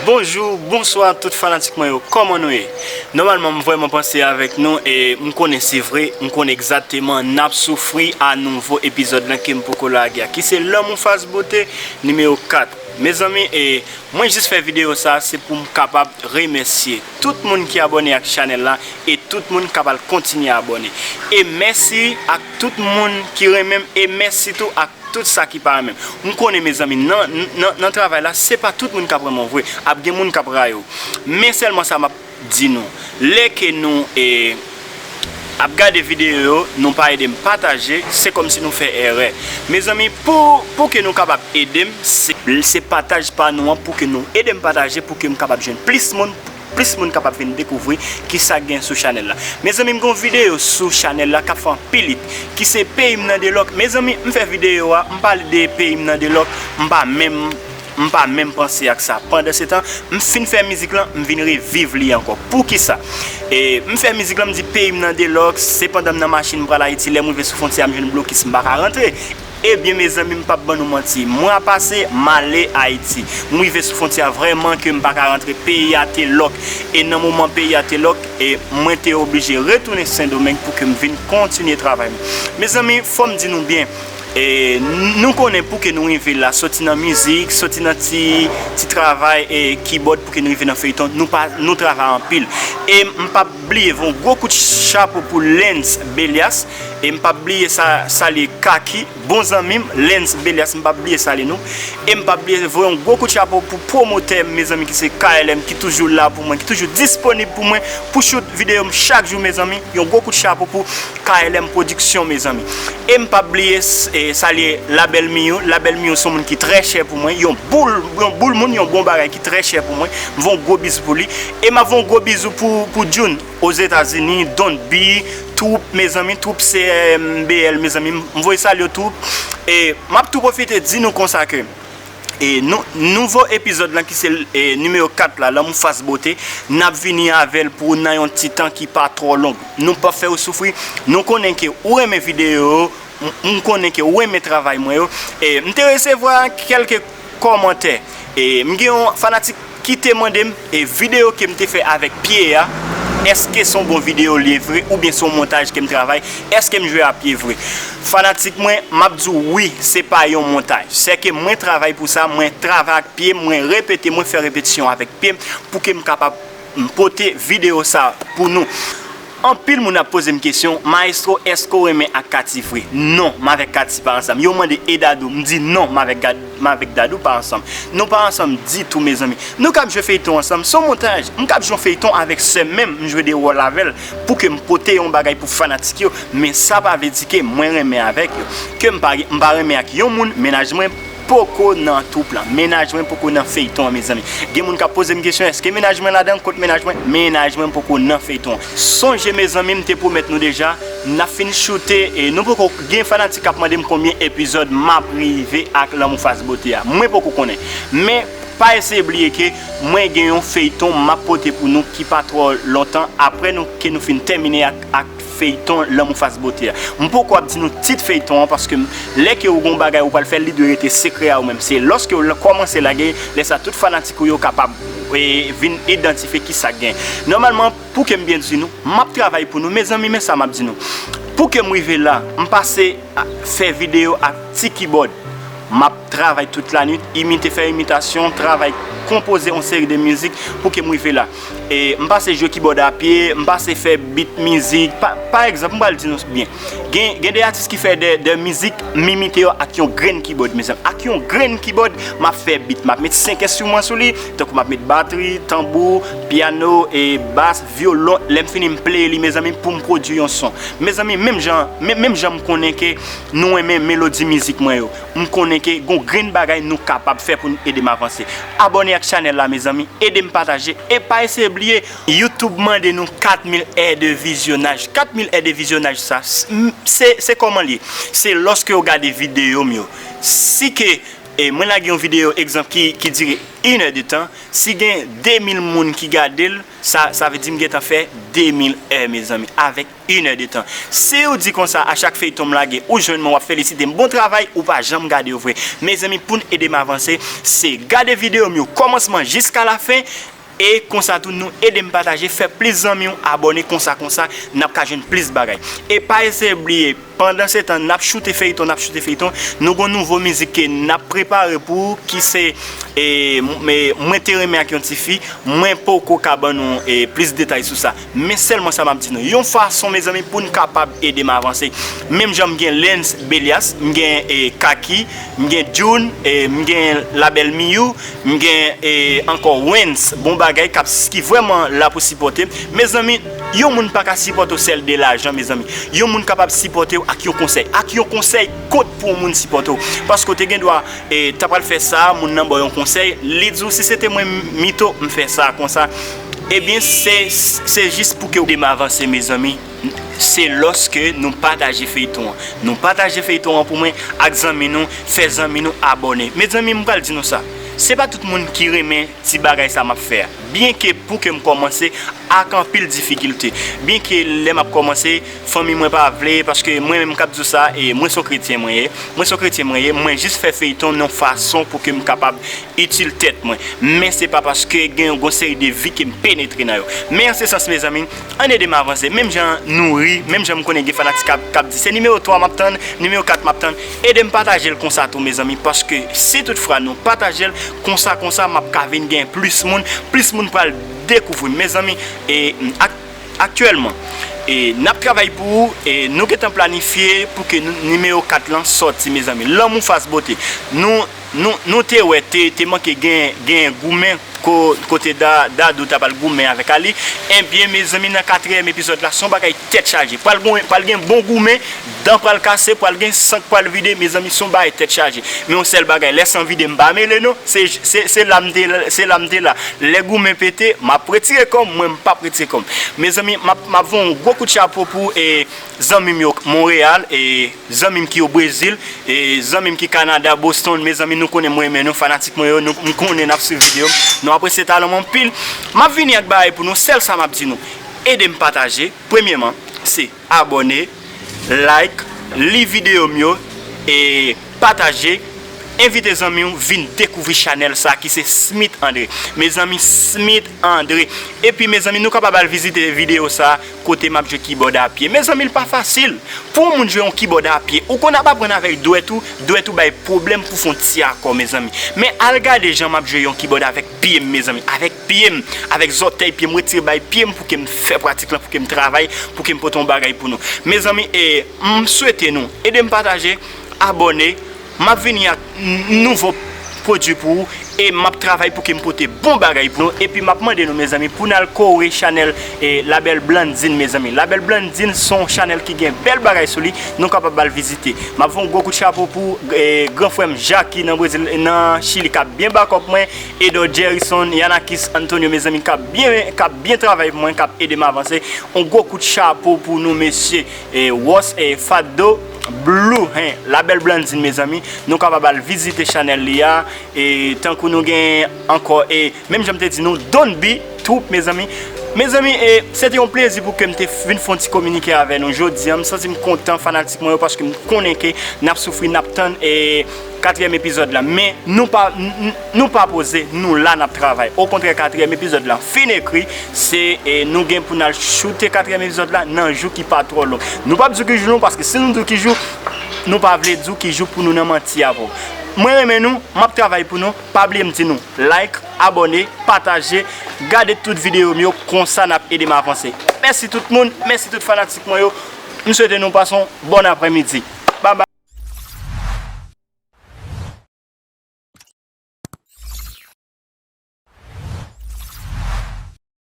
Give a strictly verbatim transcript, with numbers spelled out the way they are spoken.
Bonjou, bonswa tout fanatik mwen yo, kòman nou ye? Nòmalman, m vrèman panse avèk nou e m konnen se vre, m konnen egzakteman n ap soufri a nouvo epizòd lan ke m poko lage a, ki se Lanmou Fas Bote nimewo kat. Mezanmi, e mwen jis fè videyo sa, se pou m kapab remèsye tout moun ki abòne ak chanèl la e tout moun k ap al kontinye abòne. E mèsi ak tout moun ki renmen m e mèsi tou ak tout sa ki pa renmen m. M konnen, mezanmi, nan, nan, nan travay la, se pa tout moun k ap renmen w vre. Ap gen moun k ap rayi w. Men sèlman sa m ap di nou. Lè ke nou e, ap gade videyo yo, nou pa ede m pataje, se kòmsi nou fè erè. Mezanmi, pou, pou ke nou kapab ede m, se, se pataj pa nou an, pou ke nou ede m pataje, pou ke m kapab jwenn plis moun, plis moun kapab vin dekouvri kisa k gen sou chanèl la. Mezanmi, m gen yon videyo sou chanèl la k ap fè anpil hit, ki se Peyi m nan delòk. Mezanmi, m fè videyo a, m pale de Peyi m nan delòk, m pa menm, m pa menm panse ak sa. Pandan se tan, m fin fè mizik lan, m vin reviv li ankò. Poukisa? E m fè mizik lan, m di Peyi m nan delòk, se pandan m nan machin, m pral Ayiti, lè m rive sou fwontyè a, m jwenn blokis, m pa ka rantre. Ebyen, mezanmi, m p ap ban nou manti. Mwa pase, m ale Ayiti. M rive sou fwontyè a vrèman ke m pa ka rantre, peyi a te lòk. E nan moman peyi a te lòk, e mwen te oblije retounen Sendomeng pou ke m vin kontinye travay mwen. Mezanmi, fò m di nou byen, e, nou konnen pou ke nou rive la, soti nan mizik, soti nan ti, ti travay e kibòd pou ke nou rive nan feyton, nou pa, nou travay anpil. E m p ap bliye voye yon gwo kout chapo pou Lens Belyas, e m p ap bliye sa, salye Kaki, bon zanmi m, Lens Belyas, m p ap bliye salye nou. E m p ap bliye voye yon gwo kout chapo pou pwomotè m, mezanmi, ki se K L M, ki toujou la pou mwen, ki toujou disponib pou mwen, pou shoot videyo m chak jou, mezanmi. Yon gwo kout chapo pou K L M Production, mezanmi. E m p ap bliye s-, e, salye Labèl Miyou. Labèl Miyou se yon moun ki trè chè pou mwen. Yon boul, yon boul moun, yon bon bagay ki trè chè pou mwen. M voye yon gwo bizou pou li. E m ap voye yon gwo bizou pou, pou June. Ozetazini, Don B, twoup, mezanmi, twoup C M B L, mezanmi, m voye salye twoup. E m ap tou pwofite di nou konsa ke, e, nou, nouvo epizòd lan ki se, e, nimewo kat la, Lanmou Fas Bote, n ap vini avè l pou nan yon ti tan ki pa twò long. Nou p ap fè w soufri. Nou konnen ke ou renmen videyo yo, m, m konnen ke ou renmen travay mwen yo. E, m te resevwa kèlke kòmantè. E, m gen yon fanatik ki te mande m, e videyo ke m te fè avèk pye a, èske se yon bon videyo li ye vre, oubyen se yon montaj ke m travay, èske m jwe a pye vre? Fanatik mwen, m ap di w wi, se pa yon montaj. Sèke mwen travay pou sa, mwen travay ak pye m, mwen repete, mwen fè repetisyon avèk pye m pou ke m kapab pote videyo sa pou nou. Anpil moun ap poze m kesyon, "Maestro, èske w renmen ak Katy vre?" Non, m avèk Katy pa ansanm. Yo mande, "E Dadou?" M di, "Non, m avèk Gad-, m avèk Dadou pa ansanm." Nou pa ansanm ditou, mezanmi. Nou kab jwe feyton ansanm, se yon montaj. M kab jwe yon feyton avèk sè m menm, m jwe de wòl avè l, pou ke m pote yon bagay pou fanatik yo. Men sa pa vle di ke mwen renmen avèk yo. Ke m pa, m pa renmen ak yon moun, mennaj mwen poko nan twoup lan. Mennaj mwen poko nan feyton an, mezanmi. Gen moun k ap poze m kesyon, èske mennaj mwen ladan? Kot mennaj mwen? Mennaj mwen poko nan feyton an. Sonje, mezanmi, m te pwomèt nou deja, n ap fin choute, e nou poko gen fanatik k ap mande m konbyen epizòd m ap rive ak Lanmou Fas Bote a. Mwen poko konnen. Men, pa eseye bliye ke mwen gen yon feyton m ap pote pou nou ki pa twò lontan apre nou, ke nou fin tèmine ak, ak feyton Lanmou Fas Bote a. M poko ap di nou tit feyton an, paske m, lè ke ou gon bagay ou pral fè, li dwe rete sekrè a ou menm. Se lòske ou la-, kòmanse lage, lè sa tout fanatik ou yo kapab, e, vin idantifye ki sa k gen. Nòmalman, pou ke m byen di nou, m ap travay pou nou. Mezanmi, men sa m ap di nou. Pou ke m rive la, m pase a, fè videyo ak ti kibòd. M ap travay tout lanwit, imite, fè imitasyon, travay, konpoze yon seri de mizik pou ke m rive la. E m pase jwe kibòd a pye, m pase fè bit mizik. Pa, pa egzanp, m pral di nou byen. Gen, gen de atis ki fè de, de mizik, m imite yo ak yon grenn kibòd, mezanmi. Ak yon grenn kibòd, m ap fè bit. M ap met senk enstriman sou li, tankou m ap met batri, tanbou, pyano, e bas, vyolon. Lè m fini, m play li, mezanmi, pou m pwodui yon son. Mezanmi, menm jan, men-, menm jan m konnen ke nou renmen melodi mizik mwen yo. M konnen ke gon grenn bagay nou kapab fè pou n ede m avanse. Abòne ak chanèl la, mezanmi, ede m pataje, e pa eseye bliye, YouTube mande nou kat mil è de vizyonaj. Kat mil è de vizyonaj sa, s-, m-, se, se kòman li ye? Se lòske w gade videyo m yo. Si ke E mwen lage yon videyo egzanp ki, ki dire inè de tan. Si gen de mil moun ki gade l, sa, sa vle di m gentan fè de mil è, mezanmi, avèk inè de tan. Si w di konsa a chak feyton m lage, ou jwenn mwen, w ap felisite m. Bon travay, ou pa janm gade yo vre. Mezanmi, pou n ede m avanse, se gade videyo m yo kòmansman jiska lafen. E konsa tou, nou ede m pataje, fè plis zanmi w abòne, konsa, konsa, n ap ka jwenn plis bagay. E pa eseye bliye, pandan se tan, n ap choute feyton, n ap choute feyton, nou gon nouvo mizik ke n ap prepare pou ou, ki se, e, m-, e, mwen te renmen ak yon tifi, mwen poko ka ban nou, e, plis detay sou sa. Men sèlman sa m ap di nou, yon fason, mezanmi, pou n kapab ede m avanse. Menm jan m gen Lens Belias, m gen, e, Kaki, m gen June, e, m gen Labèl Miyou, m gen, e, ankò Wens, bon bagay, k ap, ki vrèman la pou sipòte m. Mezanmi, yon moun pa ka sipòte w sèl de lajan, mezanmi. Yon moun kapab sipòte w ak yon konsèy. Ak yon konsèy, kont pou yon moun sipòte w. Paske w te gen dwa, e, ta pral fè sa, moun nan ba w yon konsèy, li di w, "Si se te mwen, Mito, m fè sa konsa." Ebyen, se, se jis pou ke w ede m avanse, mezanmi. Se lòske nou pataje feyton an. Nou pataje feyton an pou mwen ak zanmi nou, fè zanmi nou abòne. Mezanmi, m pral di nou sa. Se pa tout moun ki renmen ti bagay sa m ap fè a. Byenke pou ke m kòmanse ak anpil difikilte. Byenke lè m ap kòmanse, fanmi mwen pa vle, paske mwen menm k ap di w sa, e mwen se yon kretyen mwen ye. Mwen se yon kretyen mwen ye, mwen jis fè feyton nan yon fason pou ke m kapab itil tèt mwen. Men se pa paske gen yon gon seri de vi ke m penetre nan yo. Men an se sans, mezanmi, ann ede m avanse. Menm jan nou ri, menm jan m konnen gen fanatik k ap, k ap di, "Se nimewo twa m ap tann, nimewo kat m ap tann." Ede m pataje l konsa tou, mezanmi, paske si toutfwa nou pataje l konsa, konsa, m ap ka vin gen plis moun, plis moun pral dekouvri m. Mezanmi, e, ak-, aktyèlman, e, n ap travay pou ou, e, nou gentan planifye pou ke nou, nimewo kat lan sòti, mezanmi. Lanmou Fas Bote. Nou, nou, nou te wè, te, te manke gen, gen goumen ko-, kote Da-, Dadou ta pral goumen avèk Ali. Ebyen, mezanmi, nan katriyèm epizòd la, se yon bagay tèt chaje. Pral gon-, pral gen bon goumen, dan pral kase, pral gen san k pral vide, mezanmi, se yon bagay tèt chaje. Men yon sèl bagay, lè san vide, m pa mele non. Se, se, se la m te, se la m te la. Lè goumen pete, m ap retire kò m, mwen m p ap retire kò m. Mezanmi, m ap, m ap voye yon gwo kout chapo pou, e, zanmi m yo Monreyal, e, zanmi m ki o Brezil, e, zanmi m ki Kanada, Boston, mezanmi, nou konnen mwen renmen nou, fanatik mwen yo, nou, m konnen n ap swiv videyo m, nou apresye talan m anpil. M ap vini ak bagay pou nou, sèl sa m ap di nou, ede m pataje, premyèman, se abòne, like, li videyo m yo, e pataje, envite zanmi w vin dekouvri chanèl sa ki se Smith André. Mezanmi, Smith André. Epi, mezanmi, nou kapab al vizite videyo sa kote m ap jwe kibòd a pye. Mezanmi, l pa fasil. Pou yon moun jwe yon kibòd a pye, ou konn ap aprann avèk dwèt ou, dwèt ou bay pwoblèm pou fè yon ti akò, mezanmi. Men al gade jan m ap jwe yon kibòd avèk pye m, mezanmi. Avèk pye m, avèk zòtèy pye m, retire bay pye m pou ke m fè pratik lan, pou ke m travay, pou ke m pote yon bagay pou nou. Mezanmi, e, m swete nou ede m pataje, abòne, m ap vini ak n-, nouvo pwodui pou ou, e m ap travay pou ke m pote bon bagay pou nou, epi m ap mande nou, mezanmi, pou n al kore chanèl, e, Labèl Blandine, mezanmi. Labèl Blandine se yon chanèl ki gen bèl bagay sou li, nou kapab al vizite. M ap fè yon gwo kout chapo pou, e, gran frè m Jackie nan Brezil, nan Chili, k ap byen bakòp mwen, Edo Jerison, Yanakis Antonio, mezanmi, k ap byen, k ap byen travay pou mwen, k ap ede m avanse. Yon gwo kout chapo pou nou, mesye, e, Wòs, e, Fado, Blue, hen, Labèl Blandine, mezanmi. Nou kapab al vizite chanèl li a. E tankou nou gen ankò, e menm jan m te di nou, Don B Troupe, mezanmi. Mezanmi, e, se te yon plezi pou ke m te vin fè yon ti kominike avè nou jodi a. M santi m kontan, fanatik mwen yo, paske m konnen ke n ap soufri, n ap tann, e, katriyèm epizòd la. Men nou pa, n-, n-, nou pa poze, nou la, n ap travay. Okontrè, katriyèm epizòd la fin ekri, se, e, nou gen pou n al choute katriyèm epizòd la nan jou ki pa twò long. Nou p ap di w ki jou non, paske si nou di w ki jou, nou pa vle di w ki jou pou nou nan manti avè w. Mwen renmen nou, m ap travay pou nou. Pa bliye m di nou, like, abòne, pataje, gade tout videyo m yo, konsa n ap ede m avanse. Mèsi tout moun, mèsi tout fanatik mwen yo. M swete nou pase yon bòn aprèmidi.